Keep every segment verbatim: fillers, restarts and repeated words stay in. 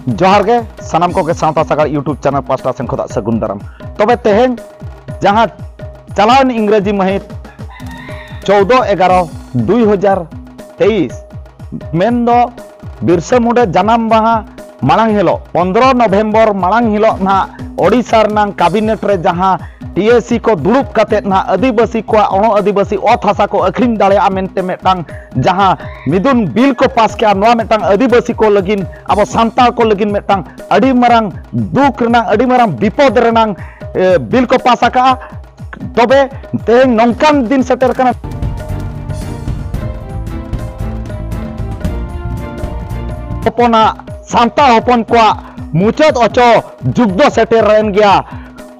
ᱡᱚᱦᱟᱨ ᱜᱮ ᱥᱟᱱᱟᱢ ᱠᱚᱜᱮ ᱥᱟᱶᱛᱟ ᱥᱟᱜᱟᱲ YouTube ᱪᱮᱱᱮᱞ ᱯᱟᱥᱴᱟ ᱥᱮᱱ ᱠᱷᱚᱱᱟᱜ ᱥᱟᱹᱜᱩᱱ ᱫᱟᱨᱟᱢ᱾ ᱛᱚᱵᱮ ᱛᱮᱦᱮᱧ ᱡᱟᱦᱟᱸ ᱪᱟᱞᱟᱣᱮᱱ ᱤᱝᱨᱮᱡᱤ ᱢᱟᱹᱦᱤᱛ ᱪᱳᱫᱚ ᱮᱜᱟᱨᱚ ᱫᱩᱭ ᱦᱟᱡᱟᱨ ᱛᱮᱭᱤᱥ, ᱢᱮᱱᱫᱚ ᱵᱤᱨᱥᱟ ᱢᱩᱱᱰᱟ ᱡᱟᱱᱟᱢ ᱢᱟᱦᱟ ᱢᱟᱲᱟᱝ ᱦᱤᱞᱳᱜ, ᱯᱚᱱᱫᱽᱨᱚ ᱱᱚᱵᱷᱮᱢᱵᱚᱨ ᱢᱟᱲᱟᱝ ᱦᱤᱞᱳᱜ ᱱᱟᱦᱟᱜ ᱳᱰᱤᱥᱟ ᱨᱮᱱᱟᱝ ᱠᱟᱵᱤᱱᱮᱴ ᱨᱮ ᱡᱟᱦᱟᱸ ᱴᱤ ᱮ ᱥᱤ ᱠᱚ ᱫᱩᱲᱩᱵ ᱠᱟᱛᱮᱫ ᱱᱟᱦᱟᱜ ᱟᱹᱫᱤᱵᱟᱹᱥᱤ ᱠᱚᱣᱟᱜ, ᱚᱬᱚ ᱟᱹᱫᱤᱵᱟᱹᱥᱤ ᱚᱛ ᱦᱟᱥᱟ ᱠᱚ ᱟᱹᱠᱷᱨᱤᱧ ᱫᱟᱲᱮᱭᱟᱜᱼᱟ ᱢᱮᱱᱛᱮ ᱢᱤᱫᱴᱟᱝ ᱡᱟᱦᱟᱸ ᱢᱤᱫᱩᱱ ᱵᱤᱞ ᱠᱚ ᱯᱟᱥ ᱠᱮᱜᱼᱟ, ᱱᱚᱣᱟ ᱢᱤᱫᱴᱟᱝ ᱟᱹᱫᱤᱵᱟᱹᱥᱤ ᱠᱚ ᱞᱟᱹᱜᱤᱫ, ᱟᱵᱚ ᱥᱟᱱᱛᱟᱲ ᱠᱚ ᱞᱟᱹᱜᱤᱫ ᱢᱤᱫᱴᱟᱝ ᱟᱹᱰᱤ ᱢᱟᱨᱟᱝ ᱫᱩᱠ ᱨᱮᱱᱟᱝ, ᱟᱹᱰᱤ ᱢᱟᱨᱟᱝ ᱵᱤᱯᱚᱫ ᱨᱮᱱᱟᱝ, ᱮ, ᱵᱤᱞ ᱠᱚ ᱯᱟᱥ ᱟᱠᱟᱜᱼᱟ᱾ ᱛᱚᱵᱮ ᱛᱮᱦᱮᱧ ᱱᱚᱝᱠᱟᱱ ᱫᱤᱱ ᱥᱮᱴᱮᱨ ᱠᱟᱱᱟ, ᱦᱚᱯᱚᱱᱟᱜ, ᱥᱟᱱᱛᱟᱲ ᱦᱚᱯᱚᱱ ᱠᱚᱣᱟᱜ ᱢᱩᱪᱟᱹᱫ ᱚᱪᱚ ᱡᱩᱜᱽ ᱫᱚ ᱥᱮᱴᱮᱨ ᱮᱱ ᱜᱮᱭᱟ᱾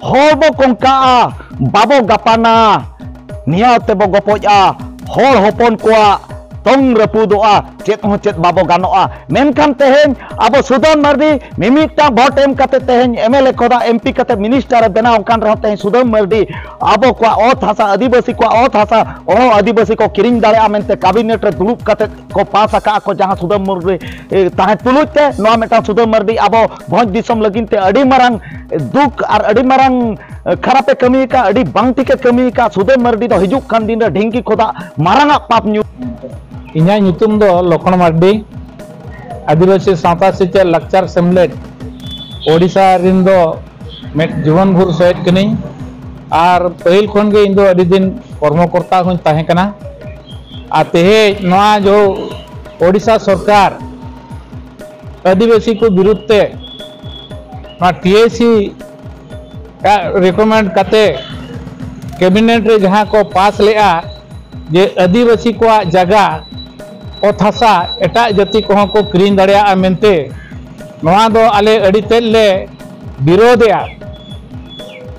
ᱦᱚᱲ ᱵᱚ ᱠᱚᱝᱠᱟᱜᱼᱟ, ᱵᱟᱵᱚ ᱜᱟᱯᱟᱱᱟ, ᱱᱮᱭᱟᱣ ᱛᱮᱵᱚ ᱜᱚᱯᱚᱡᱼᱟ᱾ ᱦᱚᱲ ᱦᱚᱯᱚᱱ ᱠᱚᱣᱟᱜ ᱛᱚᱝ ᱨᱟᱹᱯᱩᱫᱚᱜᱼᱟ, ᱪᱮᱫ ᱦᱚᱸ ᱪᱮᱫ ᱵᱟᱵᱚ ᱜᱟᱱᱚᱜᱼᱟ᱾ ᱢᱮᱱᱠᱷᱟᱱ ᱛᱮᱦᱮᱧ ᱟᱵᱚ ᱥᱩᱫᱟᱹᱢ ᱢᱟᱨᱰᱤ ᱢᱤᱢᱤᱫᱴᱟᱝ ᱵᱷᱳᱴ ᱮᱢ ᱠᱟᱛᱮ ᱛᱮᱦᱮᱧ ᱮᱢ ᱮᱞ ᱮ ᱠᱷᱚᱱᱟᱜ ᱮᱢ ᱯᱤ ᱠᱟᱛᱮ ᱢᱤᱱᱤᱥᱴᱟᱨ ᱮ ᱵᱮᱱᱟᱣ ᱟᱠᱟᱱ ᱨᱮᱦᱚᱸ ᱛᱮᱦᱮᱧ ᱥᱩᱫᱟᱹᱢ ᱢᱟᱨᱰᱤ ᱟᱵᱚ ᱠᱚᱣᱟᱜ ᱚᱛ ᱦᱟᱥᱟ, ᱟᱹᱫᱤᱵᱟᱹᱥᱤ ᱠᱚᱣᱟᱜ ᱚᱛ ᱦᱟᱥᱟ ᱚᱬᱚ ᱟᱹᱫᱤᱵᱟᱹᱥᱤ ᱠᱚ ᱠᱤᱨᱤᱧ ᱫᱟᱲᱮᱭᱟᱜᱼᱟ ᱢᱮᱱᱛᱮ ᱠᱟᱵᱤᱱᱮᱴ ᱨᱮ ᱫᱩᱲᱩᱵ ᱠᱟᱛᱮ ᱠᱚ ᱯᱟᱥ ᱟᱠᱟᱫ ᱠᱚ, ᱡᱟᱦᱟᱸ ᱥᱩᱫᱟᱹᱢ ᱢᱟᱨᱰᱤ, ᱮ, ᱛᱟᱦᱮᱸ ᱛᱩᱞᱩᱡ ᱛᱮ ᱱᱚᱣᱟ ᱢᱤᱫᱴᱟᱝ ᱥᱩᱫᱟᱹᱢ ᱢᱟᱨᱰᱤ ᱟᱵᱚ ᱵᱷᱚᱸᱡᱽ ᱫᱤᱥᱚᱢ ᱞᱟᱹᱜᱤᱫ ᱛᱮ ᱟᱹᱰᱤ ᱢᱟᱨᱟᱝ ᱫᱩᱠ ᱟᱨ ᱟᱹᱰᱤ ᱢᱟᱨᱟᱝ, ᱮ, ᱠᱷᱟᱨᱟᱯᱮ ᱠᱟᱹᱢᱤ ᱟᱠᱟᱫ, ᱟᱹᱰᱤ ᱵᱟᱝ ᱴᱷᱤᱠᱮ ᱠᱟᱹᱢᱤ ᱟᱠᱟᱫ᱾ ᱥᱩᱫᱟᱹᱢ ᱢᱟᱨᱰᱤ ᱫᱚ ᱦᱤᱡᱩᱜ ᱠᱟᱱ ᱫᱤᱱ ᱨᱮ ᱰᱷᱤᱝᱠᱤ ᱠᱷᱚᱫᱟ ᱢᱟᱨᱟᱝ ᱟᱜ ᱯᱟᱯ ᱧᱩ᱾ ᱤᱧᱟᱹᱜ ᱧᱩᱛᱩᱢ ᱫᱚ ᱞᱚᱠᱷᱚᱱ ᱢᱟᱨᱰᱤ, ᱟᱹᱫᱤᱵᱟᱹᱥᱤ ᱥᱟᱶᱛᱟ ᱥᱮᱪᱮᱫ ᱞᱟᱠᱪᱟᱨ ᱥᱮᱢᱞᱮᱫ ᱳᱰᱤᱥᱟ ᱨᱤᱱ ᱫᱚ ᱢᱤᱫ ᱡᱩᱣᱟᱹᱱ ᱵᱷᱳᱨ ᱥᱚᱦᱮᱫ ᱠᱟᱹᱱᱟᱹᱧ᱾ ᱟᱨ ᱯᱟᱹᱦᱤᱞ ᱠᱷᱚᱱ ᱜᱮ ᱤᱧ ᱫᱚ ᱟᱹᱰᱤ ᱫᱤᱱ ᱠᱚᱨᱢᱚᱠᱚᱨᱛᱟ ᱦᱚᱸᱧ ᱛᱟᱦᱮᱸ ᱠᱟᱱᱟ᱾ ᱟᱨ ᱛᱮᱦᱮᱧ ᱱᱚᱣᱟ ᱡᱚ ᱳᱰᱤᱥᱟ ᱥᱚᱨᱠᱟᱨ ᱟᱹᱫᱤᱵᱟᱹᱥᱤ ᱠᱚ ᱵᱤᱨᱩᱫᱷ ᱛᱮ ᱱᱚᱣᱟ ᱴᱤ ᱮ ᱥᱤ ᱨᱮᱠᱚᱢᱮᱱᱰ ᱠᱟᱛᱮ ᱠᱮᱵᱤᱱᱮᱴ ᱨᱮ ᱡᱟᱦᱟᱸ ᱠᱚ ᱯᱟᱥ ᱞᱮᱜᱼᱟ ᱡᱮ ᱟᱹᱫᱤᱵᱟᱹᱥᱤ ᱠᱚᱣᱟᱜ ᱡᱟᱭᱜᱟ, ᱚᱛ ᱦᱟᱥᱟ ᱮᱴᱟᱜ ᱡᱟᱹᱛᱤ ᱠᱚᱦᱚᱸ ᱠᱚ ᱠᱤᱨᱤᱧ ᱫᱟᱲᱮᱭᱟᱜᱼᱟ ᱢᱮᱱᱛᱮ, ᱱᱚᱣᱟ ᱫᱚ ᱟᱞᱮ ᱟᱹᱰᱤ ᱛᱮᱫ ᱞᱮ ᱵᱤᱨᱳᱫᱷᱮᱜᱼᱟ᱾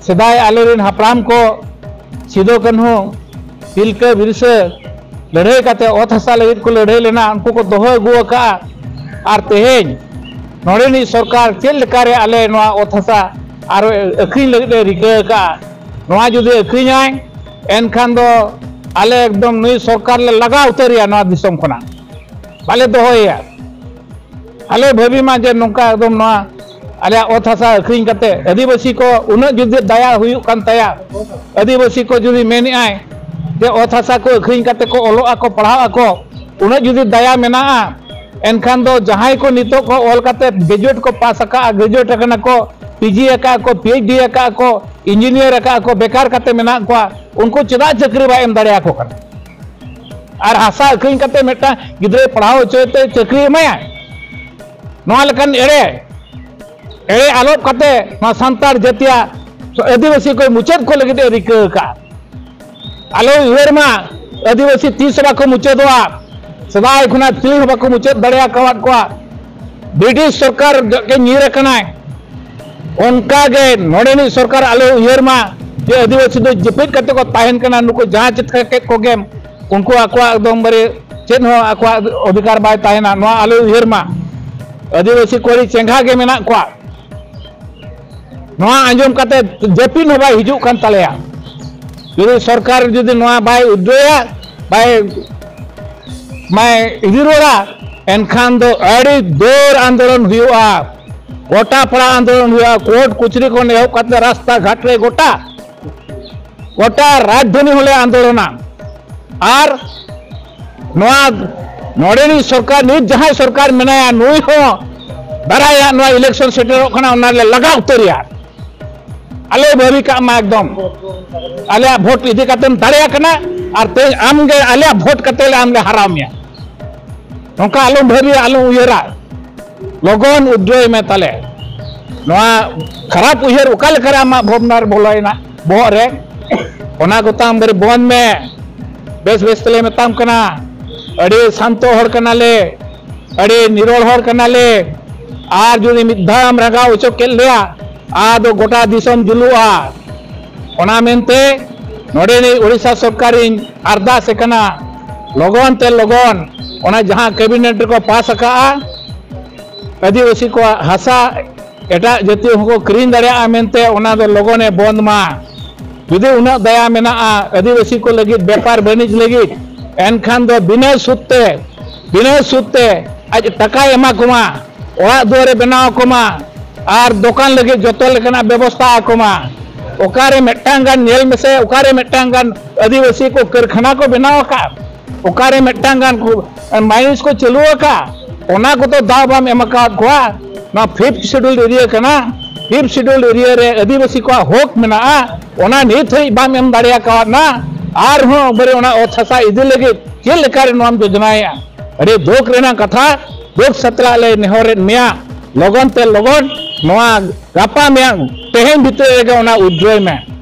ᱥᱮᱫᱟᱭ ᱟᱞᱮᱨᱮᱱ ᱦᱟᱯᱲᱟᱢ ᱠᱚ ᱥᱤᱫᱩ ᱠᱟᱹᱱᱦᱩ, ᱛᱤᱞᱠᱟᱹ ᱵᱤᱨᱥᱟᱹ ᱞᱟᱹᱲᱦᱟᱹᱭ ᱠᱟᱛᱮ ᱚᱛ ᱦᱟᱥᱟ ᱞᱟᱹᱜᱤᱫ ᱠᱚ ᱞᱟᱹᱲᱦᱟᱹᱭ ᱞᱮᱱᱟ, ᱩᱱᱠᱩ ᱠᱚ ᱫᱚᱦᱚ ᱟᱹᱜᱩ ᱟᱠᱟᱫᱼᱟ᱾ ᱟᱨ ᱛᱮᱦᱮᱧ ᱱᱚᱰᱮᱱᱤᱡ ᱥᱚᱨᱠᱟᱨ ᱪᱮᱫ ᱞᱮᱠᱟᱨᱮ ᱟᱞᱮ ᱱᱚᱣᱟ ᱚᱛ ᱦᱟᱥᱟ ᱟᱨ ᱟᱹᱠᱷᱨᱤᱧ ᱞᱟᱹᱜᱤᱫ ᱮ ᱨᱤᱠᱟᱹ ᱟᱠᱟᱫᱼᱟ, ᱱᱚᱣᱟ ᱡᱩᱫᱤ ᱟᱹᱠᱷᱨᱤᱧᱟᱭ, ᱮᱱᱠᱷᱟᱱ ᱫᱚ ᱟᱞᱮ ᱮᱠᱫᱚᱢ ᱱᱩᱭ ᱥᱚᱨᱠᱟᱨ ᱞᱮ ᱞᱟᱜᱟ ᱩᱛᱟᱹᱨᱮᱭᱟ ᱱᱚᱣᱟ ᱫᱤᱥᱚᱢ ᱠᱷᱚᱱᱟᱜ, ᱵᱟᱞᱮ ᱫᱚᱦᱚᱭᱮᱭᱟ᱾ ᱟᱞᱮ ᱵᱷᱟᱹᱵᱤ ᱢᱟ ᱡᱮ ᱱᱚᱝᱠᱟ ᱮᱠᱫᱚᱢ ᱱᱚᱣᱟ ᱟᱞᱮᱭᱟᱜ ᱚᱛ ᱦᱟᱥᱟ ᱟᱹᱠᱷᱨᱤᱧ ᱠᱟᱛᱮ ᱟᱹᱫᱤᱵᱟᱹᱥᱤ ᱠᱚ ᱩᱱᱟᱹᱜ ᱡᱩᱫᱤ ᱫᱟᱭᱟ ᱦᱩᱭᱩᱜ ᱠᱟᱱ ᱛᱟᱭᱟ, ᱟᱹᱫᱤᱵᱟᱹᱥᱤ ᱠᱚ ᱡᱩᱫᱤ ᱢᱮᱱᱮᱜᱼᱟᱭ ᱡᱮ ᱚᱛ ᱦᱟᱥᱟ ᱠᱚ ᱟᱹᱠᱷᱨᱤᱧ ᱠᱟᱛᱮ ᱠᱚ ᱚᱞᱚᱜ ᱟᱠᱚ, ᱯᱟᱲᱦᱟᱜ ᱟᱠᱚ, ᱩᱱᱟᱹᱜ ᱡᱩᱫᱤ ᱫᱟᱭᱟ ᱢᱮᱱᱟᱜᱼᱟ, ᱮᱱᱠᱷᱟᱱ ᱫᱚ ᱡᱟᱦᱟᱸᱭ ᱠᱚ ᱱᱤᱛᱚᱜ ᱠᱚ ᱚᱞ ᱠᱟᱛᱮ ᱜᱨᱮᱡᱩᱭᱮᱴ ᱠᱚ ᱯᱟᱥ ᱟᱠᱟᱫᱼᱟ, ᱜᱨᱮᱡᱩᱭᱮᱴ ᱟᱠᱟᱱᱟ ᱠᱚ, ᱯᱤᱡᱤ ᱟᱠᱟᱫᱼᱟ ᱠᱚ, ᱯᱤᱮᱭᱤᱪᱰᱤ ᱟᱠᱟᱫᱼᱟ ᱠᱚ, ᱤᱧᱡᱤᱱᱤᱭᱟᱨ ᱟᱠᱟᱫᱼᱟ ᱠᱚ, ᱵᱮᱠᱟᱨ ᱠᱟᱛᱮ ᱢᱮᱱᱟᱜ ᱠᱚᱣᱟ, ᱩᱱᱠᱩ ᱪᱮᱫᱟᱜ ᱪᱟᱹᱠᱨᱤ ᱵᱟᱭ ᱮᱢ ᱫᱟᱲᱮᱭᱟᱠᱚ ᱠᱟᱱᱟ? ᱟᱨ ᱦᱟᱥᱟ ᱟᱹᱠᱷᱨᱤᱧ ᱠᱟᱛᱮ ᱢᱤᱫᱴᱟᱝ ᱜᱤᱫᱽᱨᱟᱹᱭ ᱯᱟᱲᱦᱟᱣ ᱦᱚᱪᱚᱭ ᱛᱮ ᱪᱟᱹᱠᱨᱤ ᱮᱢᱟᱭᱟ? ᱱᱚᱣᱟ ᱞᱮᱠᱟᱱ ᱮᱲᱮ, ᱮᱲᱮ ᱟᱞᱚᱯ ᱠᱟᱛᱮ ᱱᱚᱣᱟ ᱥᱟᱱᱛᱟᱲ ᱡᱟᱹᱛᱤᱭᱟᱜ ᱟᱹᱫᱤᱵᱟᱹᱥᱤ ᱠᱚ ᱢᱩᱪᱟᱹᱫ ᱠᱚ ᱞᱟᱹᱜᱤᱫ ᱮ ᱨᱤᱠᱟᱹ ᱟᱠᱟᱫᱼᱟ᱾ ᱟᱞᱚ ᱩᱭᱦᱟᱹᱨ ᱢᱟ, ᱟᱹᱫᱤᱵᱟᱹᱥᱤ ᱛᱤᱥ ᱦᱚᱸ ᱵᱟᱠᱚ ᱢᱩᱪᱟᱹᱫᱚᱜᱼᱟ᱾ ᱥᱮᱫᱟᱭ ᱠᱷᱚᱱᱟᱜ ᱛᱤᱥ ᱦᱚᱸ ᱵᱟᱠᱚ ᱢᱩᱪᱟᱹᱫ ᱫᱟᱲᱮ ᱟᱠᱟᱣᱟᱫ ᱠᱚᱣᱟ᱾ ᱵᱨᱤᱴᱤᱥ ᱥᱚᱨᱠᱟᱨ ᱜᱮ ᱧᱤᱨ ᱟᱠᱟᱱᱟᱭ, ᱚᱱᱠᱟ ᱜᱮ ᱱᱚᱰᱮᱱᱤᱡ ᱥᱚᱨᱠᱟᱨ ᱟᱞᱚ ᱩᱭᱦᱟᱹᱨ ᱢᱟ ᱡᱮ ᱟᱹᱫᱤᱵᱟᱹᱥᱤ ᱫᱚ ᱡᱟᱹᱯᱤᱫ ᱠᱟᱛᱮ ᱠᱚ ᱛᱟᱦᱮᱱ ᱠᱟᱱᱟ, ᱱᱩᱠᱩ ᱡᱟᱦᱟᱸ ᱪᱤᱠᱟᱹ ᱠᱮᱫ ᱠᱚᱜᱮᱢ, ᱩᱱᱠᱩ ᱟᱠᱚᱣᱟᱜ ᱮᱠᱫᱚᱢ ᱵᱟᱨᱮ ᱪᱮᱫ ᱦᱚᱸ ᱟᱠᱚᱣᱟᱜ ᱚᱫᱷᱤᱠᱟᱨ ᱵᱟᱭ ᱛᱟᱦᱮᱱᱟ, ᱱᱚᱣᱟ ᱟᱞᱚ ᱩᱭᱦᱟᱹᱨ ᱢᱟ᱾ ᱟᱹᱫᱤᱵᱟᱹᱥᱤ ᱠᱚ ᱟᱹᱰᱤ ᱪᱮᱸᱜᱷᱟ ᱜᱮ ᱢᱮᱱᱟᱜ ᱠᱚᱣᱟ᱾ ᱱᱚᱣᱟ ᱟᱸᱡᱚᱢ ᱠᱟᱛᱮ ᱡᱟᱹᱯᱤᱫ ᱦᱚᱸ ᱵᱟᱭ ᱦᱤᱡᱩᱜ ᱠᱟᱱ ᱛᱟᱞᱮᱭᱟ᱾ ᱡᱩᱫᱤ ᱥᱚᱨᱠᱟᱨ ᱡᱩᱫᱤ ᱱᱚᱣᱟ ᱵᱟᱭ ᱩᱫᱽᱫᱟᱹᱭᱟ, ᱵᱟᱭ, ᱵᱟᱭ ᱤᱫᱤ ᱨᱩᱣᱟᱹᱲᱟ, ᱮᱱᱠᱷᱟᱱ ᱫᱚ ᱟᱹᱰᱤ ᱫᱟᱹᱲ ᱟᱱᱫᱳᱞᱚᱱ ᱦᱩᱭᱩᱜᱼᱟ, ᱜᱚᱴᱟ ᱯᱟᱲᱟ ᱟᱱᱫᱳᱞᱚᱱ ᱦᱩᱭᱩᱜᱼᱟ, ᱠᱳᱨᱴ ᱠᱚᱪᱟᱹᱨᱤ ᱠᱷᱚᱱ ᱮᱦᱚᱵ ᱠᱟᱛᱮ ᱨᱟᱥᱛᱟ ᱜᱷᱟᱴ ᱨᱮ ᱜᱚᱴᱟ, ᱜᱚᱴᱟ ᱨᱟᱡᱽᱫᱷᱟᱱᱤ ᱦᱚᱸᱞᱮ ᱟᱱᱫᱳᱞᱚᱱᱟ᱾ ᱟᱨ ᱱᱚᱣᱟ ᱱᱚᱰᱮᱱᱤᱡ ᱥᱚᱨᱠᱟᱨ, ᱱᱤᱛ ᱡᱟᱦᱟᱸᱭ ᱥᱚᱨᱠᱟᱨ ᱢᱮᱱᱟᱭᱟ, ᱱᱩᱭ ᱦᱚᱸ ᱫᱟᱨᱟᱭᱟᱜ ᱱᱚᱣᱟ ᱤᱞᱮᱠᱥᱚᱱ ᱥᱮᱴᱮᱨᱚᱜ ᱠᱟᱱᱟ, ᱚᱱᱟ ᱞᱮ ᱞᱟᱜᱟ ᱩᱛᱟᱹᱨᱮᱭᱟ᱾ ᱟᱞᱮ ᱵᱷᱟᱹᱵᱤ ᱠᱟᱜ ᱢᱟ ᱮᱠᱫᱚᱢ ᱟᱞᱮᱭᱟᱜ ᱵᱷᱳᱴ ᱤᱫᱤ ᱠᱟᱛᱮᱢ ᱫᱟᱲᱮᱭᱟᱜ ᱠᱟᱱᱟ, ᱟᱨ ᱛᱮᱦᱮᱧ ᱟᱢᱜᱮ ᱟᱞᱮᱭᱟᱜ ᱵᱷᱳᱴ ᱠᱟᱛᱮ ᱞᱮ ᱟᱢ ᱞᱮ ᱦᱟᱨᱟᱣ ᱢᱮᱭᱟ᱾ ᱱᱚᱝᱠᱟ ᱟᱞᱚᱢ ᱵᱷᱟᱹᱵᱤᱭᱟ, ᱟᱞᱚᱢ ᱩᱭᱦᱟᱹᱨᱟ, ᱞᱚᱜᱚᱱ ᱩᱫᱽᱨᱚᱭ ᱢᱮ ᱛᱟᱞᱮ᱾ ᱱᱚᱣᱟ ᱠᱷᱟᱨᱟᱯ ᱩᱭᱦᱟᱹᱨ ᱚᱠᱟ ᱞᱮᱠᱟᱨᱮ ᱟᱢᱟᱜ ᱵᱷᱟᱵᱽᱱᱟ ᱨᱮ ᱵᱚᱞᱚᱭᱮᱱᱟ ᱵᱚᱦᱚᱜ ᱨᱮ, ᱚᱱᱟ ᱠᱚᱛᱟᱢ ᱵᱟᱨᱮ ᱵᱚᱱᱫ ᱢᱮ᱾ ᱵᱮᱥ ᱵᱮᱥ ᱛᱮᱞᱮ ᱢᱮᱛᱟᱢ ᱠᱟᱱᱟ, ᱟᱹᱰᱤ ᱥᱟᱱᱛᱚ ᱦᱚᱲ ᱠᱟᱱᱟᱞᱮ, ᱟᱹᱰᱤ ᱱᱤᱨᱚᱲ ᱦᱚᱲ ᱠᱟᱱᱟᱞᱮ, ᱟᱨ ᱡᱩᱫᱤ ᱢᱤᱫ ᱫᱷᱟᱣ ᱮᱢ ᱨᱟᱸᱜᱟᱣ ᱦᱚᱪᱚ ᱠᱮᱫ ᱞᱮᱭᱟ, ᱟᱫᱚ ᱜᱚᱴᱟ ᱫᱤᱥᱚᱢ ᱡᱩᱞᱩᱜᱼᱟ᱾ ᱚᱱᱟ ᱢᱮᱱᱛᱮ ᱱᱚᱰᱮᱱᱤᱡ ᱳᱰᱤᱥᱟ ᱥᱚᱨᱠᱟᱨᱤᱧ ᱟᱨᱫᱟᱥ ᱮ ᱠᱟᱱᱟ, ᱞᱚᱜᱚᱱ ᱛᱮ ᱞᱚᱜᱚᱱ ᱚᱱᱟ ᱡᱟᱦᱟᱸ ᱠᱮᱵᱤᱱᱮᱴ ᱨᱮᱠᱚ ᱯᱟᱥ ᱟᱠᱟᱫᱼᱟ, ᱟᱹᱫᱤᱵᱟᱹᱥᱤ ᱠᱚᱣᱟᱜ ᱦᱟᱥᱟ ᱮᱴᱟᱜ ᱡᱟᱹᱛᱤ ᱦᱚᱸᱠᱚ ᱠᱤᱨᱤᱧ ᱫᱟᱲᱮᱭᱟᱜᱼᱟ ᱢᱮᱱᱛᱮ, ᱚᱱᱟ ᱫᱚ ᱞᱚᱜᱚᱱᱮ ᱵᱚᱱᱫ ᱢᱟ᱾ ᱡᱩᱫᱤ ᱩᱱᱟᱹᱜ ᱫᱟᱭᱟ ᱢᱮᱱᱟᱜᱼᱟ ᱟᱹᱫᱤᱵᱟᱹᱥᱤ ᱠᱚ ᱞᱟᱹᱜᱤᱫ, ᱵᱮᱯᱟᱨ ᱵᱟᱹᱱᱤᱡᱽ ᱞᱟᱹᱜᱤᱫ, ᱮᱱᱠᱷᱟᱱ ᱫᱚ ᱵᱤᱱᱟᱹ ᱥᱩᱫ ᱛᱮ, ᱵᱤᱱᱟᱹ ᱥᱩᱫ ᱛᱮ ᱟᱡ ᱴᱟᱠᱟᱭ ᱮᱢᱟ ᱠᱚᱢᱟ, ᱚᱲᱟᱜ ᱫᱩᱣᱟᱹᱨᱮ ᱵᱮᱱᱟᱣ ᱟᱠᱚᱢᱟ, ᱟᱨ ᱫᱚᱠᱟᱱ ᱞᱟᱹᱜᱤᱫ ᱡᱚᱛᱚ ᱞᱮᱠᱟᱱᱟᱜ ᱵᱮᱵᱚᱥᱛᱷᱟ ᱟᱠᱚᱢᱟ᱾ ᱚᱠᱟᱨᱮ ᱢᱤᱫᱴᱟᱝ ᱜᱟᱱ, ᱧᱮᱞ ᱢᱮᱥᱮ, ᱚᱠᱟᱨᱮ ᱢᱤᱫᱴᱟᱝ ᱜᱟᱱ ᱟᱹᱫᱤᱵᱟᱹᱥᱤ ᱠᱚ ᱠᱟᱹᱨᱠᱷᱟᱱᱟ ᱠᱚ ᱵᱮᱱᱟᱣ ᱟᱠᱟᱫ? ᱚᱠᱟᱨᱮ ᱢᱤᱫᱴᱟᱝ ᱜᱟᱱ ᱠᱚ ᱢᱟᱭᱤᱱᱥ ᱠᱚ ᱪᱟᱹᱞᱩ ᱟᱠᱟᱫ? ᱚᱱᱟ ᱠᱚᱫᱚ ᱫᱟᱣ ᱵᱟᱢ ᱮᱢ ᱟᱠᱟᱫ ᱠᱚᱣᱟ᱾ ᱱᱚᱣᱟ ᱯᱷᱤᱯᱛᱷ ᱥᱤᱰᱩᱞ ᱮᱨᱤᱭᱟ ᱠᱟᱱᱟ᱾ ᱯᱷᱤᱯᱛᱷ ᱥᱤᱰᱩᱞ ᱮᱨᱤᱭᱟ ᱨᱮ ᱟᱹᱫᱤᱵᱟᱹᱥᱤ ᱠᱚᱣᱟᱜ ᱦᱚᱠ ᱢᱮᱱᱟᱜᱼᱟ, ᱚᱱᱟ ᱱᱤᱛ ᱦᱟᱹᱵᱤᱡ ᱵᱟᱢ ᱮᱢ ᱫᱟᱲᱮ ᱟᱠᱟᱣᱟᱫ ᱱᱟ᱾ ᱟᱨᱦᱚᱸ ᱵᱟᱨᱮ ᱚᱱᱟ ᱚᱛ ᱦᱟᱥᱟ ᱤᱫᱤ ᱞᱟᱹᱜᱤᱫ ᱪᱮᱫ ᱞᱮᱠᱟᱨᱮ ᱱᱚᱣᱟᱢ ᱡᱳᱡᱚᱱᱟᱭᱮᱫᱼᱟ? ᱟᱹᱰᱤ ᱫᱩᱠ ᱨᱮᱱᱟᱜ ᱠᱟᱛᱷᱟ᱾ ᱫᱩᱠ ᱥᱟᱛᱞᱟᱜ ᱞᱮ ᱱᱮᱦᱚᱨᱮᱫ ᱢᱮᱭᱟ, ᱞᱚᱜᱚᱱ ᱛᱮ ᱞᱚᱜᱚᱱ ᱱᱚᱣᱟ ᱜᱟᱯᱟ ᱢᱮᱭᱟᱝ, ᱛᱮᱦᱮᱧ ᱵᱷᱤᱛᱨᱤ ᱨᱮᱜᱮ ᱚᱱᱟ ᱩᱭᱰᱨᱚᱭ ᱢᱮ,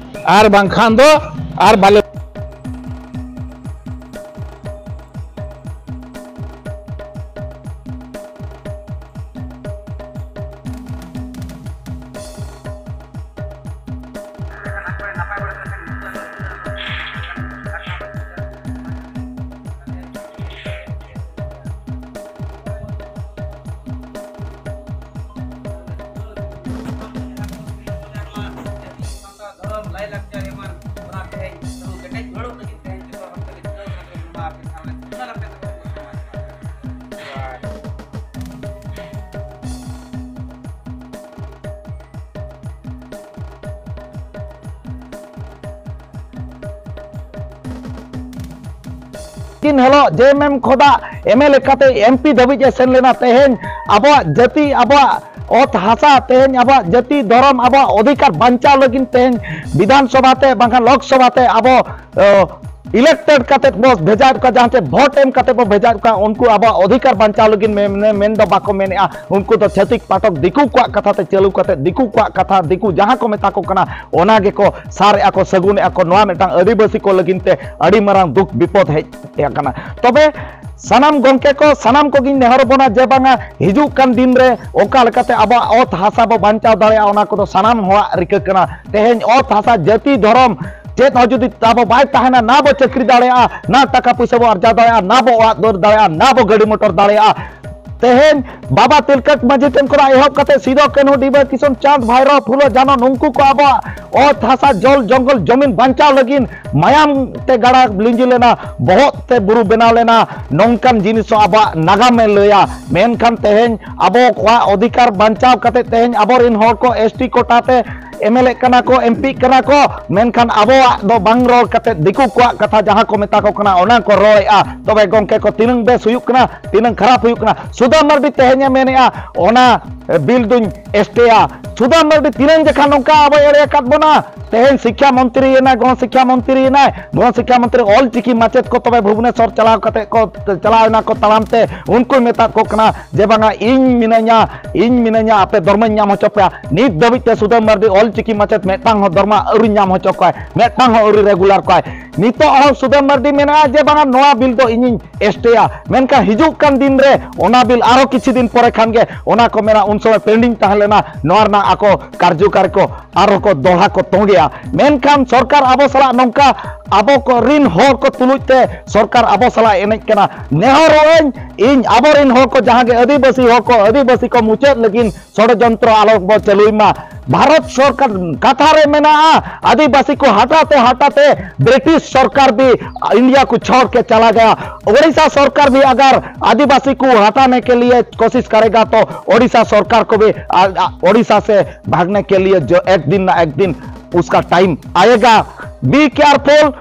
ᱟᱨ ᱵᱟᱝᱠᱷᱟᱱ ᱫᱚ ᱟᱨ ᱵᱟᱞᱮ ᱫᱷᱚᱨᱚᱢ, ᱞᱟᱭᱼᱞᱟᱠᱪᱟᱨ ᱮᱢᱟᱱ ᱚᱱᱟ ᱛᱮᱦᱮᱧ ᱟᱵᱚ ᱠᱮᱴᱮᱡ ᱦᱚᱲᱚᱜ ᱞᱟᱹᱜᱤᱫ ᱛᱮᱦᱮᱧ ᱡᱚᱛᱚ ᱦᱚᱲ ᱛᱮᱞᱮ ᱪᱷᱩᱴᱟᱹᱣ ᱠᱟᱱᱟ᱾ ᱱᱚᱣᱟ ᱟᱯᱮ ᱥᱟᱶ ᱨᱮ ᱥᱟᱱᱟᱢ ᱟᱯᱮ ᱥᱟᱶ ᱨᱮ ᱥᱚᱢᱟᱡᱽ ᱠᱟᱱᱟ᱾ ᱫᱤᱱ ᱦᱤᱞᱳᱜ ᱡᱮ ᱮᱢ ᱮᱢ ᱠᱷᱚᱱᱟᱜ ᱮᱢ ᱮᱞ ᱮ ᱠᱟᱛᱮ ᱮᱢ ᱯᱤ ᱫᱷᱟᱹᱵᱤᱡ ᱮ ᱥᱮᱱ ᱞᱮᱱᱟ᱾ ᱛᱮᱦᱮᱧ ᱟᱵᱚᱣᱟᱜ ᱡᱟᱹᱛᱤ, ᱟᱵᱚᱣᱟᱜ ᱚᱛ ᱦᱟᱥᱟ, ᱛᱮᱦᱮᱧ ᱟᱵᱚᱣᱟᱜ ᱡᱟᱹᱛᱤ ᱫᱷᱚᱨᱚᱢ, ᱟᱵᱚᱣᱟᱜ ᱚᱫᱷᱤᱠᱟᱨ ᱵᱟᱧᱪᱟᱣ ᱞᱟᱹᱜᱤᱫ ᱛᱮᱦᱮᱧ ᱵᱤᱫᱷᱟᱱ ᱥᱚᱵᱷᱟ ᱛᱮ ᱵᱟᱝᱠᱷᱟᱱ ᱞᱳᱠ ᱥᱚᱵᱷᱟ ᱛᱮ ᱟᱵᱚ, ᱚ, ᱤᱞᱮᱠᱴᱮᱰ ᱠᱟᱛᱮ ᱵᱚ ᱵᱷᱮᱡᱟᱭᱮᱫ ᱠᱚᱣᱟ, ᱡᱟᱦᱟᱸ ᱪᱮ ᱵᱷᱳᱴ ᱮᱢ ᱠᱟᱛᱮ ᱵᱚ ᱵᱷᱮᱡᱟᱭᱮᱫ ᱠᱚᱣᱟ, ᱩᱱᱠᱩ ᱟᱵᱚᱣᱟᱜ ᱚᱫᱷᱤᱠᱟᱨ ᱵᱟᱧᱪᱟᱣ ᱞᱟᱹᱜᱤᱫ ᱢᱮ-, ᱢᱮ-, ᱢᱮᱱ ᱫᱚ ᱵᱟᱠᱚ ᱢᱮᱱᱮᱫᱼᱟ᱾ ᱩᱱᱠᱩ ᱫᱚ ᱪᱷᱟᱹᱛᱤᱠ ᱯᱟᱴᱚᱠ ᱫᱤᱠᱩ ᱠᱚᱣᱟᱜ ᱠᱟᱛᱷᱟ ᱛᱮ ᱪᱟᱹᱞᱩ ᱠᱟᱛᱮ, ᱫᱤᱠᱩ ᱠᱚᱣᱟᱜ ᱠᱟᱛᱷᱟ, ᱫᱤᱠᱩ ᱡᱟᱦᱟᱸ ᱠᱚ ᱢᱮᱛᱟ ᱠᱚ ᱠᱟᱱᱟ, ᱚᱱᱟ ᱜᱮᱠᱚ ᱥᱟᱨᱮᱜᱼᱟ ᱠᱚ, ᱥᱟᱹᱜᱩᱱᱮᱜᱼᱟ ᱠᱚ᱾ ᱱᱚᱣᱟ ᱢᱤᱫᱴᱟᱝ ᱟᱹᱫᱤᱵᱟᱹᱥᱤ ᱠᱚ ᱞᱟᱹᱜᱤᱫ ᱛᱮ ᱟᱹᱰᱤ ᱢᱟᱨᱟᱝ ᱫᱩᱠ ᱵᱤᱯᱚᱫ ᱦᱮᱡ ᱟᱠᱟᱱᱟ᱾ ᱛᱚᱵᱮ ᱥᱟᱱᱟᱢ ᱜᱚᱢᱠᱮ ᱠᱚ, ᱥᱟᱱᱟᱢ ᱠᱚᱜᱮᱧ ᱱᱮᱦᱚᱨ ᱵᱚᱱᱟ ᱡᱮ ᱵᱟᱝᱟ, ᱦᱤᱡᱩᱜ ᱠᱟᱱ ᱫᱤᱱ ᱨᱮ ᱚᱠᱟ ᱞᱮᱠᱟᱛᱮ ᱟᱵᱚᱣᱟᱜ ᱚᱛ ᱦᱟᱥᱟ ᱵᱚ ᱵᱟᱧᱪᱟᱣ ᱫᱟᱲᱮᱭᱟᱜᱼᱟ, ᱚᱱᱟ ᱠᱚᱫᱚ ᱥᱟᱱᱟᱢ ᱦᱚᱲᱟᱜ ᱨᱤᱠᱟᱹ ᱠᱟᱱᱟ᱾ ᱛᱮᱦᱮᱧ ᱚᱛ ᱦᱟᱥᱟ, ᱡᱟᱹᱛᱤ, ᱫᱷᱚᱨᱚᱢ ᱪᱮᱫ ᱦᱚᱸ ᱡᱩᱫᱤ ᱛᱟᱵᱚ ᱵᱟᱭ ᱛᱟᱦᱮᱱᱟ, ᱱᱟ ᱵᱚ ᱪᱟᱹᱠᱨᱤ ᱫᱟᱲᱮᱭᱟᱜᱼᱟ, ᱱᱟ ᱴᱟᱠᱟ ᱯᱩᱭᱥᱟᱹ ᱵᱚ ᱟᱨᱡᱟᱣ ᱫᱟᱲᱮᱭᱟᱜᱼᱟ, ᱱᱟ ᱵᱚ ᱚᱲᱟᱜ ᱫᱩᱣᱟᱹᱨ ᱫᱟᱲᱮᱭᱟᱜᱼᱟ, ᱱᱟ ᱵᱚ ᱜᱟᱹᱰᱤ ᱢᱚᱴᱚᱨ ᱫᱟᱲᱮᱭᱟᱜᱼᱟ, ᱛᱮᱦᱮᱧ ᱵᱟᱵᱟ ᱛᱤᱞᱠᱟᱹ ᱢᱟᱹᱡᱷᱤ ᱴᱷᱮᱱ ᱠᱷᱚᱱᱟᱜ ᱮᱦᱚᱵ ᱠᱟᱛᱮ ᱥᱤᱫᱚ ᱠᱟᱹᱱᱦᱩ, ᱰᱤᱵᱟᱹ ᱠᱤᱥᱩᱱ ᱪᱟᱸᱫᱽ, ᱵᱷᱟᱭᱨᱚ, ᱯᱷᱩᱞᱚ ᱡᱷᱟᱱᱚ, ᱱᱩᱝᱠᱩ ᱠᱚ ᱟᱵᱚᱣᱟᱜ ᱚᱛ ᱦᱟᱥᱟ, ᱡᱚᱞ ᱡᱚᱝᱜᱚᱞ ᱡᱚᱢᱤᱱ ᱵᱟᱧᱪᱟᱣ ᱞᱟᱹᱜᱤᱫ ᱢᱟᱭᱟᱢ ᱛᱮ ᱜᱟᱰᱟ ᱞᱤᱸᱡᱤ ᱞᱮᱱᱟ, ᱵᱚᱦᱚᱜ ᱛᱮ ᱵᱩᱨᱩ ᱵᱮᱱᱟᱣ ᱞᱮᱱᱟ᱾ ᱱᱚᱝᱠᱟᱱ ᱡᱤᱱᱤᱥ ᱦᱚᱸ ᱟᱵᱚᱣᱟᱜ ᱱᱟᱜᱟᱢᱮ ᱞᱟᱹᱭᱟ᱾ ᱢᱮᱱᱠᱷᱟᱱ ᱛᱮᱦᱮᱧ ᱟᱵᱚ ᱠᱚᱣᱟᱜ ᱚᱫᱷᱤᱠᱟᱨ ᱵᱟᱧᱪᱟᱣ ᱠᱟᱛᱮ ᱛᱮᱦᱮᱧ ᱟᱵᱚᱨᱮᱱ ᱦᱚᱲ ᱠᱚ ᱮᱥ ᱴᱤ ᱠᱳᱴᱟ ᱛᱮ ᱮᱢ ᱮᱞ ᱮ ᱠᱟᱱᱟ ᱠᱚ, ᱮᱢ ᱯᱤ ᱠᱟᱱᱟ ᱠᱚ, ᱢᱮᱱᱠᱷᱟᱱ ᱟᱵᱚᱣᱟᱜ ᱫᱚ ᱵᱟᱝ ᱨᱚᱲ ᱠᱟᱛᱮ ᱫᱤᱠᱩ ᱠᱚᱣᱟᱜ ᱠᱟᱛᱷᱟ ᱡᱟᱦᱟᱸ ᱠᱚ ᱢᱮᱛᱟ ᱠᱚ ᱠᱟᱱᱟ, ᱚᱱᱟ ᱠᱚ ᱨᱚᱲᱮᱫᱼᱟ᱾ ᱛᱚᱵᱮ ᱜᱚᱢᱠᱮ ᱠᱚ, ᱛᱤᱱᱟᱹᱝ ᱵᱮᱥ ᱦᱩᱭᱩᱜ ᱠᱟᱱᱟ, ᱛᱤᱱᱟᱹᱝ ᱠᱷᱟᱨᱟᱯ ᱦᱩᱭᱩᱜ ᱠᱟᱱᱟ? ᱥᱩᱫᱟᱹᱢ ᱢᱟᱨᱰᱤ ᱛᱮᱦᱮᱧᱮ ᱢᱮᱱᱮᱫᱼᱟ, ᱚᱱᱟ ᱵᱤᱞ ᱫᱩᱧ ᱮᱥᱴᱮᱭᱟ᱾ ᱥᱩᱫᱟᱹᱢ ᱢᱟᱨᱰᱤ ᱛᱤᱱᱟᱹᱝ ᱡᱚᱠᱷᱟ ᱱᱚᱝᱠᱟ ᱟᱵᱚᱭ ᱮᱲᱮ ᱟᱠᱟᱫ ᱵᱚᱱᱟ? ᱛᱮᱦᱮᱧ ᱥᱤᱠᱠᱷᱟ ᱢᱚᱱᱛᱨᱤ ᱮᱱᱟᱭ, ᱜᱚᱱ ᱥᱤᱠᱠᱷᱟ ᱢᱚᱱᱛᱨᱤ ᱮᱱᱟᱭ, ᱜᱚᱱ ᱥᱤᱠᱠᱷᱟ ᱢᱚᱱᱛᱨᱤ ᱚᱞ ᱪᱤᱠᱤ ᱢᱟᱪᱮᱫ ᱠᱚ ᱛᱚᱵᱮ ᱵᱷᱩᱵᱽᱱᱮᱥᱚᱨ ᱪᱟᱞᱟᱣ ᱠᱟᱛᱮ ᱠᱚ ᱪᱟᱞᱟᱣ ᱮᱱᱟ ᱠᱚ ᱛᱟᱲᱟᱢ ᱛᱮ, ᱩᱱᱠᱩᱭ ᱢᱮᱛᱟᱫ ᱠᱚ ᱠᱟᱱᱟ ᱡᱮ ᱵᱟᱝᱟ, ᱤᱧ ᱢᱤᱱᱟᱹᱧᱟ, ᱤᱧ ᱢᱤᱱᱟᱹᱧᱟ, ᱟᱯᱮ ᱫᱷᱚᱨᱢᱚᱧ ᱧᱟᱢ ᱦᱚᱪᱚ ᱯᱮᱭᱟ᱾ ᱱᱤᱛ ᱫᱷᱟᱹᱵᱤᱡ ᱛᱮ ᱥᱩᱫᱟᱹᱢ ᱢᱟᱨᱰᱤ ᱚᱞ ᱪᱤᱠᱤ ᱢᱟᱪᱮᱫ ᱢᱤᱫᱴᱟᱝ ᱦᱚᱸ ᱫᱷᱚᱨᱢᱟ ᱟᱹᱣᱨᱤ ᱧᱟᱢ ᱦᱚᱪᱚ ᱠᱚᱣᱟᱭ, ᱢᱤᱫᱴᱟᱝ ᱦᱚᱸ ᱟᱹᱣᱨᱤ ᱨᱮᱜᱩᱞᱟᱨ ᱠᱚᱣᱟᱭ᱾ ᱱᱤᱛᱚᱜ ᱦᱚᱸ ᱥᱩᱫᱟᱹᱢ ᱢᱟᱨᱰᱤ ᱢᱮᱱᱟᱜᱼᱟ ᱡᱮ ᱵᱟᱝᱟ, ᱱᱚᱣᱟ ᱵᱤᱞ ᱫᱚ ᱤᱧᱤᱧ ᱮᱥᱴᱮᱭᱟ, ᱢᱮᱱᱠᱷᱟᱱ ᱦᱤᱡᱩᱜ ᱠᱟᱱ ᱫᱤᱱ ᱨᱮ ᱚᱱᱟ ᱵᱤᱞ ᱟᱨᱦᱚᱸ ᱠᱤᱪᱷᱩ ᱫᱤᱱ ᱯᱚᱨᱮ ᱠᱷᱟᱱ ᱜᱮ ᱚᱱᱟ ᱠᱚ ᱢᱮᱱᱟ ᱩᱱ ᱥᱚᱢᱚᱭ ᱯᱮᱱᱰᱤᱝ ᱛᱟᱦᱮᱸ ᱞᱮᱱᱟ, ᱱᱚᱣᱟ ᱨᱮᱱᱟᱜ ᱟᱠᱚ ᱠᱟᱨᱡᱚᱠᱟᱨᱤ ᱠᱚ ᱟᱨᱦᱚᱸ ᱠᱚ ᱫᱚᱦᱲᱟ ᱠᱚ ᱛᱚᱸᱜᱮᱭᱟ᱾ ᱢᱮᱱᱠᱷᱟᱱ ᱥᱚᱨᱠᱟᱨ ᱟᱵᱚ ᱥᱟᱞᱟᱜ ᱱᱚᱝᱠᱟ ᱟᱵᱚ ᱠᱚ ᱨᱤᱱ ᱦᱚᱲ ᱠᱚ ᱛᱩᱞᱩᱡ ᱛᱮ ᱥᱚᱨᱠᱟᱨ ᱟᱵᱚ ᱥᱟᱞᱟᱜ ᱮᱱᱮᱡ ᱠᱟᱱᱟ᱾ ᱱᱮᱦᱚᱨᱚᱜ ᱟᱹᱧ, ᱤᱧ ᱟᱵᱚᱨᱮᱱ ᱦᱚᱲ ᱠᱚ ᱡᱟᱦᱟᱸ ᱜᱮ ᱟᱹᱫᱤᱵᱟᱹᱥᱤ ᱦᱚᱲ ᱠᱚ, ᱟᱹᱫᱤᱵᱟᱹᱥᱤ ᱠᱚ ᱢᱩᱪᱟᱹᱫ ᱞᱟᱹᱜᱤᱫ ᱥᱚᱲᱚᱡᱚᱱᱛᱨᱚ ᱟᱞᱚ ᱵᱚ ᱪᱟᱹᱞᱩᱭ ᱢᱟ᱾ ᱵᱷᱟᱨᱚᱛ ᱥᱚᱨᱠᱟᱨ ᱠᱟᱛᱷᱟ ᱨᱮ ᱢᱮᱱᱟᱜᱼᱟ, ᱟᱹᱫᱤᱵᱟᱹᱥᱤ ᱠᱚ ᱦᱟᱴᱟᱛᱮ ᱦᱟᱴᱟᱛᱮ ᱵᱨᱤᱴᱤᱥ ᱥᱚᱨᱠᱟᱨ ᱵᱤ ᱤᱱᱰᱤᱭᱟ ᱠᱚ ᱪᱷᱚᱲ ᱠᱮ ᱪᱟᱞᱟ ᱜᱟᱭᱟ᱾ ᱳᱰᱤᱥᱟ ᱥᱚᱨᱠᱟᱨ ᱵᱤ ᱟᱜᱟᱨ ᱟᱹᱫᱤᱵᱟᱹᱥᱤ ᱠᱚ ᱦᱟᱴᱟᱱᱮ ᱠᱮ ᱞᱤᱭᱮ ᱠᱳᱥᱤᱥ ᱠᱟᱨᱮᱜᱟ ᱛᱚ ᱳᱰᱤᱥᱟ ᱥᱚᱨᱠᱟᱨ ᱠᱚ ᱵᱤ ᱳᱰᱤᱥᱟ ᱥᱮ ᱵᱷᱟᱜᱽᱱᱮ ᱠᱮ ᱞᱤᱭᱮ ᱡᱚ ᱮᱠ ᱫᱤᱱ ᱱᱟ ᱮᱠ ᱫᱤᱱ ᱩᱥᱠᱟ ᱴᱟᱭᱤᱢ ᱟᱭᱮᱜᱟ᱾ ᱵᱤ ᱠᱮᱭᱟᱨᱯᱷᱩᱞ᱾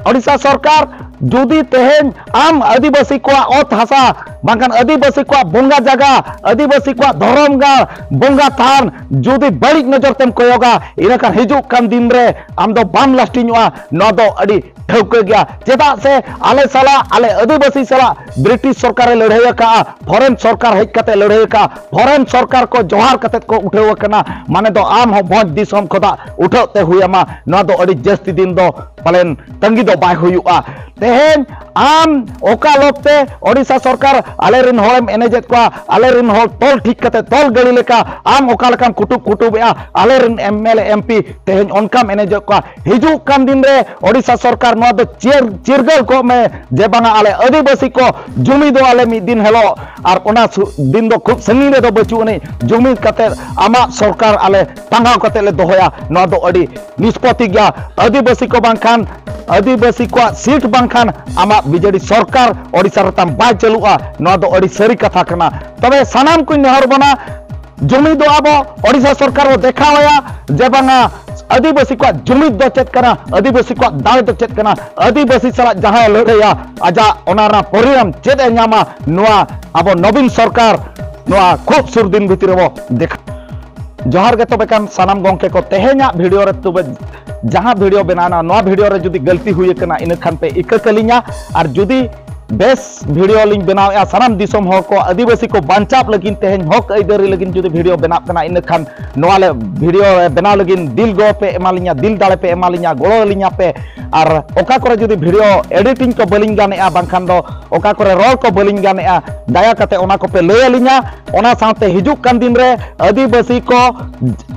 ᱳᱰᱤᱥᱟ ᱥᱚᱨᱠᱟᱨ, ᱡᱩᱫᱤ ᱛᱮᱦᱮᱧ ᱟᱢ ᱟᱹᱫᱤᱵᱟᱹᱥᱤ ᱠᱚᱣᱟᱜ ᱚᱛ ᱦᱟᱥᱟ ᱵᱟᱝᱠᱷᱟᱱ ᱟᱹᱫᱤᱵᱟᱹᱥᱤ ᱠᱚᱣᱟᱜ ᱵᱚᱸᱜᱟ ᱡᱟᱭᱜᱟ, ᱟᱹᱫᱤᱵᱟᱹᱥᱤ ᱠᱚᱣᱟᱜ ᱫᱷᱚᱨᱚᱢ ᱜᱟᱲ, ᱵᱚᱸᱜᱟ ᱛᱷᱟᱱ ᱡᱩᱫᱤ ᱵᱟᱹᱲᱤᱡ ᱱᱚᱡᱚᱨ ᱛᱮᱢ ᱠᱚᱭᱚᱜᱟ, ᱤᱱᱟᱹᱠᱷᱟᱱ ᱦᱤᱡᱩᱜ ᱠᱟᱱ ᱫᱤᱱ ᱨᱮ ᱟᱢ ᱫᱚ ᱵᱟᱢ ᱞᱟᱥᱴᱤᱝᱚᱜᱼᱟ᱾ ᱱᱚᱣᱟ ᱫᱚ ᱟᱹᱰᱤ ᱴᱷᱟᱹᱣᱠᱟᱹ ᱜᱮᱭᱟ᱾ ᱪᱮᱫᱟᱜ ᱥᱮ ᱟᱞᱮ ᱥᱟᱞᱟᱜ, ᱟᱞᱮ ᱟᱹᱫᱤᱵᱟᱹᱥᱤ ᱥᱟᱞᱟᱜ ᱵᱨᱤᱴᱤᱥ ᱥᱚᱨᱠᱟᱨᱮ ᱞᱟᱹᱲᱦᱟᱹᱭ ᱟᱠᱟᱫᱼᱟ, ᱯᱷᱚᱨᱮᱱ ᱥᱚᱨᱠᱟᱨ ᱦᱮᱡ ᱠᱟᱛᱮ ᱞᱟᱹᱲᱦᱟᱹᱭ ᱟᱠᱟᱫᱼᱟ, ᱯᱷᱚᱨᱮᱱ ᱥᱚᱨᱠᱟᱨ ᱠᱚ ᱡᱚᱦᱟᱨ ᱠᱟᱛᱮ ᱠᱚ ᱩᱴᱷᱟᱹᱣ ᱟᱠᱟᱱᱟ᱾ ᱢᱟᱱᱮ ᱫᱚ ᱟᱢ ᱦᱚᱸ ᱵᱷᱚᱸᱡᱽ ᱫᱤᱥᱚᱢ ᱠᱷᱚᱱᱟᱜ ᱩᱴᱷᱟᱹᱜ ᱛᱮ ᱦᱩᱭ ᱟᱢᱟ᱾ ᱱᱚᱣᱟ ᱫᱚ ᱟᱹᱰᱤ ᱡᱟᱹᱥᱛᱤ ᱫᱤᱱ ᱫᱚ ᱯᱟᱞᱮᱱ ᱛᱟᱺᱜᱤ ᱫᱚ ᱵᱟᱭ ᱦᱩᱭᱩᱜᱼᱟ᱾ ᱛᱮᱦᱮᱧ ᱟᱢ ᱚᱠᱟ ᱞᱚᱵᱽ ᱛᱮ ᱳᱰᱤᱥᱟ ᱥᱚᱨᱠᱟᱨ ᱟᱞᱮ ᱨᱮᱱ ᱦᱚᱲᱮᱢ ᱮᱱᱮᱡᱮᱫ ᱠᱚᱣᱟ, ᱟᱞᱮ ᱨᱮᱱ ᱦᱚᱲ ᱛᱚᱞ ᱴᱷᱤᱠ ᱠᱟᱛᱮ ᱛᱚᱞ ᱜᱟᱹᱲᱤ ᱞᱮᱠᱟ ᱟᱢ ᱚᱠᱟ ᱞᱮᱠᱟᱢ ᱠᱩᱴᱩᱵ ᱠᱩᱴᱩᱵᱮᱜᱼᱟ, ᱟᱞᱮ ᱨᱮᱱ M L A, M P ᱛᱮᱦᱮᱧ ᱚᱱᱠᱟᱢ ᱮᱱᱮᱡᱮᱫ ᱠᱚᱣᱟ? ᱦᱤᱡᱩᱜ ᱠᱟᱱ ᱫᱤᱱ ᱨᱮ ᱳᱰᱤᱥᱟ ᱥᱚᱨᱠᱟᱨ ᱱᱚᱣᱟ ᱫᱚ ᱪᱤᱨ-, ᱪᱤᱨᱜᱟᱹᱞ ᱠᱚᱜ ᱢᱮ ᱡᱮ ᱵᱟᱝᱟ ᱟᱞᱮ ᱟᱹᱫᱤᱵᱟᱹᱥᱤ ᱠᱚ ᱡᱩᱢᱤᱫᱚᱜ ᱟᱞᱮ ᱢᱤᱫ ᱫᱤᱱ ᱦᱤᱞᱳᱜ, ᱟᱨ ᱚᱱᱟ ᱥᱩ-, ᱫᱤᱱ ᱫᱚ ᱠᱷᱩᱵ ᱥᱟᱺᱜᱤᱧ ᱨᱮᱫᱚ ᱵᱟᱹᱪᱩᱜ ᱟᱹᱱᱤᱡ᱾ ᱡᱩᱢᱤᱫ ᱠᱟᱛᱮ ᱟᱢᱟᱜ ᱥᱚᱨᱠᱟᱨ ᱟᱞᱮ ᱴᱟᱸᱜᱟᱣ ᱠᱟᱛᱮ ᱞᱮ ᱫᱚᱦᱚᱭᱟ, ᱱᱚᱣᱟ ᱫᱚ ᱟᱹᱰᱤ ᱱᱤᱥᱯᱚᱛᱤ ᱜᱮᱭᱟ᱾ ᱟᱹᱫᱤᱵᱟᱹᱥᱤ ᱠᱚ ᱵᱟᱝᱠᱷᱟᱱ, ᱟᱹᱫᱤᱵᱟᱹᱥᱤ ᱠᱚᱣᱟᱜ ᱥᱤᱴ ᱵᱟᱝᱠᱷᱟᱱ ᱟᱢᱟᱜ ᱵᱤᱡᱮᱰᱤ ᱥᱚᱨᱠᱟᱨ ᱳᱰᱤᱥᱟ ᱨᱮ ᱛᱟᱢ ᱵᱟᱭ ᱪᱟᱹᱞᱩᱜᱼᱟ᱾ ᱱᱚᱣᱟ ᱫᱚ ᱟᱹᱰᱤ ᱥᱟᱹᱨᱤ ᱠᱟᱛᱷᱟ ᱠᱟᱱᱟ᱾ ᱛᱚᱵᱮ ᱥᱟᱱᱟᱢ ᱠᱚᱧ ᱱᱮᱦᱚᱨ ᱵᱚᱱᱟ, ᱡᱩᱢᱤᱫᱚᱜᱼᱟ ᱵᱚ, ᱳᱰᱤᱥᱟ ᱥᱚᱨᱠᱟᱨ ᱵᱚ ᱫᱮᱠᱷᱟᱣᱟᱭᱟ ᱡᱮ ᱵᱟᱝᱟ ᱟᱹᱫᱤᱵᱟᱹᱥᱤ ᱠᱚᱣᱟᱜ ᱡᱩᱢᱤᱫ ᱫᱚ ᱪᱮᱫ ᱠᱟᱱᱟ, ᱟᱹᱫᱤᱵᱟᱹᱥᱤ ᱠᱚᱣᱟᱜ ᱫᱟᱲᱮ ᱫᱚ ᱪᱮᱫ ᱠᱟᱱᱟ, ᱟᱹᱫᱤᱵᱟᱹᱥᱤ ᱥᱟᱞᱟᱜ ᱡᱟᱦᱟᱸᱭᱮ ᱞᱟᱹᱲᱦᱟᱹᱭᱟ ᱟᱡᱟᱜ ᱚᱱᱟ ᱨᱮᱱᱟᱜ ᱯᱚᱨᱤᱱᱟᱢ ᱪᱮᱫ ᱮ ᱧᱟᱢᱟ, ᱱᱚᱣᱟ ᱟᱵᱚ ᱱᱚᱵᱤᱱ ᱥᱚᱨᱠᱟᱨ ᱱᱚᱣᱟ ᱠᱷᱩᱵ ᱥᱩᱨ ᱫᱤᱱ ᱵᱷᱤᱛᱤᱨ ᱨᱮᱵᱚ ᱫᱮᱠᱷᱟ᱾ ᱡᱚᱦᱟᱨ ᱜᱮ ᱛᱚᱵᱮ ᱠᱷᱟᱱ ᱥᱟᱱᱟᱢ ᱜᱚᱢᱠᱮ ᱠᱚ, ᱛᱮᱦᱮᱧᱟᱜ ᱵᱷᱤᱰᱤᱭᱳ ᱨᱮ ᱛᱚᱵᱮ ᱡᱟᱦᱟᱸ ᱵᱷᱤᱰᱤᱭᱳ ᱵᱮᱱᱟᱣ ᱮᱱᱟ, ᱱᱚᱣᱟ ᱵᱷᱤᱰᱤᱭᱳ ᱨᱮ ᱡᱩᱫᱤ ᱜᱟᱹᱞᱛᱤ ᱦᱩᱭ ᱟᱠᱟᱱᱟ, ᱤᱱᱟᱹ ᱠᱷᱟᱱ ᱯᱮ ᱤᱠᱟᱹ ᱠᱟᱹᱞᱤᱧᱟ᱾ ᱟᱨ ᱡᱩᱫᱤ ᱵᱮᱥ ᱵᱷᱤᱰᱤᱭᱳ ᱞᱤᱧ ᱵᱮᱱᱟᱣᱮᱫᱼᱟ, ᱥᱟᱱᱟᱢ ᱫᱤᱥᱚᱢ ᱦᱚᱲ ᱠᱚ ᱟᱹᱫᱤᱵᱟᱹᱥᱤ ᱠᱚ ᱵᱟᱧᱪᱟᱣ ᱞᱟᱹᱜᱤᱫ, ᱛᱮᱦᱮᱧ ᱦᱚᱠ ᱟᱹᱭᱫᱟᱹᱨᱤ ᱞᱟᱹᱜᱤᱫ ᱡᱩᱫᱤ ᱵᱷᱤᱰᱤᱭᱳ ᱵᱮᱱᱟᱜ ᱠᱟᱱᱟ, ᱤᱱᱟᱹ ᱠᱷᱟᱱ ᱱᱚᱣᱟ ᱞᱮ ᱵᱷᱤᱰᱤᱭᱳ ᱵᱮᱱᱟᱣ ᱞᱟᱹᱜᱤᱫ ᱫᱤᱞ ᱜᱚᱲᱚ ᱯᱮ ᱮᱢᱟᱞᱤᱧᱟ, ᱫᱤᱞ ᱫᱟᱲᱮ ᱯᱮ ᱮᱢᱟᱞᱤᱧᱟ, ᱜᱚᱲᱚ ᱟᱹᱞᱤᱧᱟ ᱯᱮ᱾ ᱟᱨ ᱚᱠᱟ ᱠᱚᱨᱮ ᱡᱩᱫᱤ ᱵᱷᱤᱰᱤᱭᱳ ᱮᱰᱤᱴᱤᱝ ᱠᱚ ᱵᱟᱹᱞᱤᱧ ᱜᱟᱱᱮᱜᱼᱟ, ᱵᱟᱝᱠᱷᱟᱱ ᱫᱚ ᱚᱠᱟ ᱠᱚᱨᱮ ᱨᱚᱲ ᱠᱚ ᱵᱟᱹᱞᱤᱧ ᱜᱟᱱᱮᱜᱼᱟ, ᱫᱟᱭᱟ ᱠᱟᱛᱮ ᱚᱱᱟ ᱠᱚᱯᱮ ᱞᱟᱹᱭ ᱟᱹᱞᱤᱧᱟ᱾ ᱚᱱᱟ ᱥᱟᱶᱛᱮ ᱦᱤᱡᱩᱜ ᱠᱟᱱ ᱫᱤᱱ ᱨᱮ ᱟᱹᱫᱤᱵᱟᱹᱥᱤ ᱠᱚ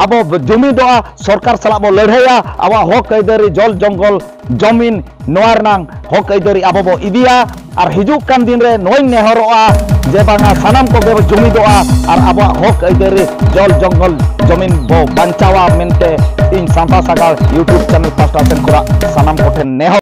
ᱟᱵᱚ ᱡᱩᱢᱤᱫᱚᱜᱼᱟ, ᱥᱚᱨᱠᱟᱨ ᱥᱟᱞᱟᱜ ᱵᱚ ᱞᱟᱹᱲᱦᱟᱹᱭᱟ, ᱟᱵᱚᱣᱟᱜ ᱦᱚᱠ ᱟᱹᱭᱫᱟᱹᱨᱤ, ᱡᱚᱞ ᱡᱚᱝᱜᱚᱞ ᱡᱚᱢᱤᱱ, ᱱᱚᱣᱟ ᱨᱮᱱᱟᱝ ᱦᱚᱠ ᱟᱹᱭᱫᱟᱹᱨᱤ ᱟᱵᱚ ᱵᱚ ᱤᱫᱤᱭᱟ᱾ ᱟᱨ ᱦᱤᱡᱩᱜ ᱠᱟᱱ ᱫᱤᱱ ᱨᱮ ᱱᱚᱣᱟᱧ ᱱᱮᱦᱚᱨᱚᱜᱼᱟ ᱡᱮ ᱵᱟᱝᱟ ᱥᱟᱱᱟᱢ ᱠᱚᱜᱮ ᱵᱚ ᱡᱩᱢᱤᱫᱚᱜᱼᱟ ᱟᱨ ᱟᱵᱚᱣᱟᱜ ᱦᱚᱠ ᱟᱹᱭᱫᱟᱹᱨᱤ, ᱡᱚᱞ ᱡᱚᱝᱜᱚᱞ ᱡᱚᱢᱤᱱ ᱵᱚ ᱵᱟᱧᱪᱟᱣᱟ ᱢᱮᱱᱛᱮ ᱤᱧ ᱥᱟᱱᱛᱟᱲ ᱥᱟᱜᱟᱲ YouTube ᱪᱮᱱᱮᱞ ᱯᱟᱦᱴᱟ ᱥᱮᱱ ᱠᱷᱚᱱᱟᱜ ᱥᱟᱱᱟᱢ ᱠᱚᱴᱷᱮᱱ ᱱᱮᱦᱚᱨ